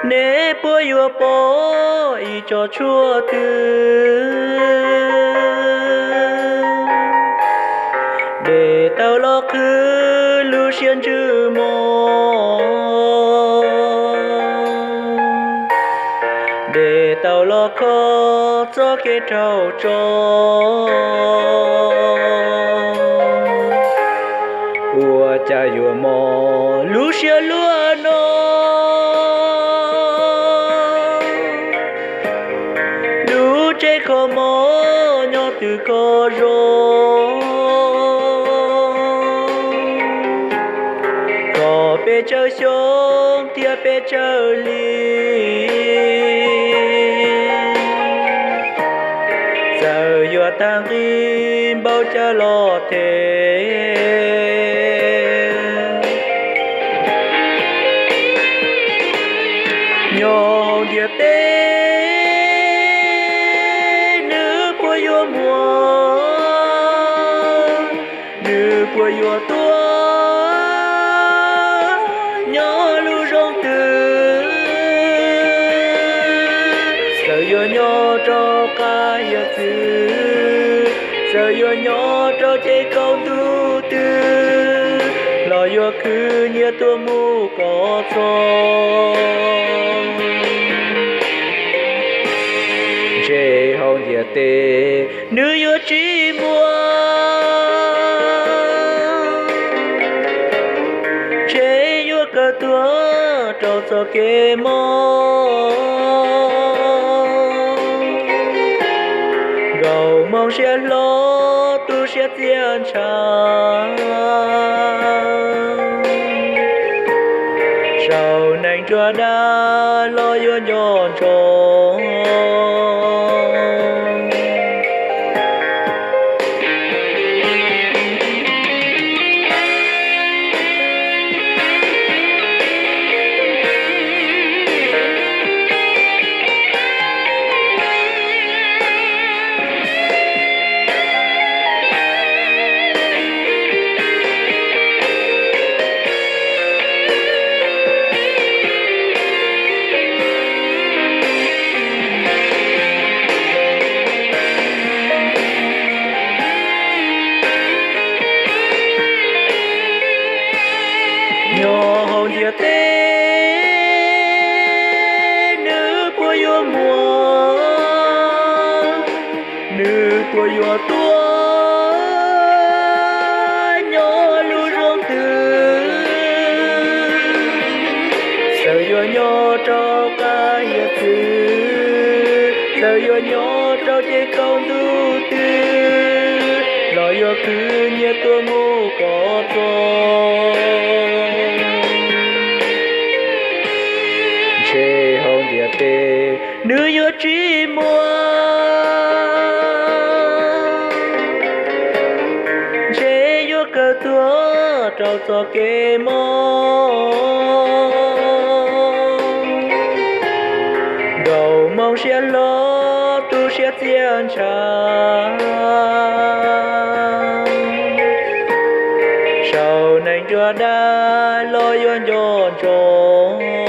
Nej puas yuav pom ib tsob tshuaj twg, de tau los qhwv lub siab ntsws mos, de tau los kho txoj kev rau tso. Ua cas yuav mob lub siab luaj no, lub tsev kho mob nyob twg kho zoo, kho pes tsawg xyoo thiab pes tsawg hli, txawm yuav tag nqi npaum cas los them. Nyob hauv ntiaj teb, nws puas yuav muaj, nws puas yuav tuaj nyob lub zoo twg, txawm yuav nyob rau qab hiav txwv, txawm yuav nyob rau ces kaum ntuj twg, los yuav khwv nyiaj tuaj mus kom txog. Ntshe hauv ntiaj teb nws yuav tsis muaj, ntshe yuav kawg tuag rau txoj kev mob. Nkauj Hmoob siab hlob tu siab txiaj ntshav, saum nees nruab dab los yuav nco ntsoov. Nyob hauv ntiaj teb, nws puas yuav muaj, nws puas yuav tuaj nyob lub zoo twg, txawm yuav nyob rau qab hiav txwv, txawm yuav nyob rau ces kaum ntuj twg, los yuav khwv nyiaj tuaj mus kom txog. Ntshe hauv ntiaj teb nws yuav tsis muaj, ntshe yuav kawg tuag rau txoj kev mob. Nkauj Hmoob siab hlob tu siab txiaj ntshav, saum nees nruab dab los yuav nco ntsoov.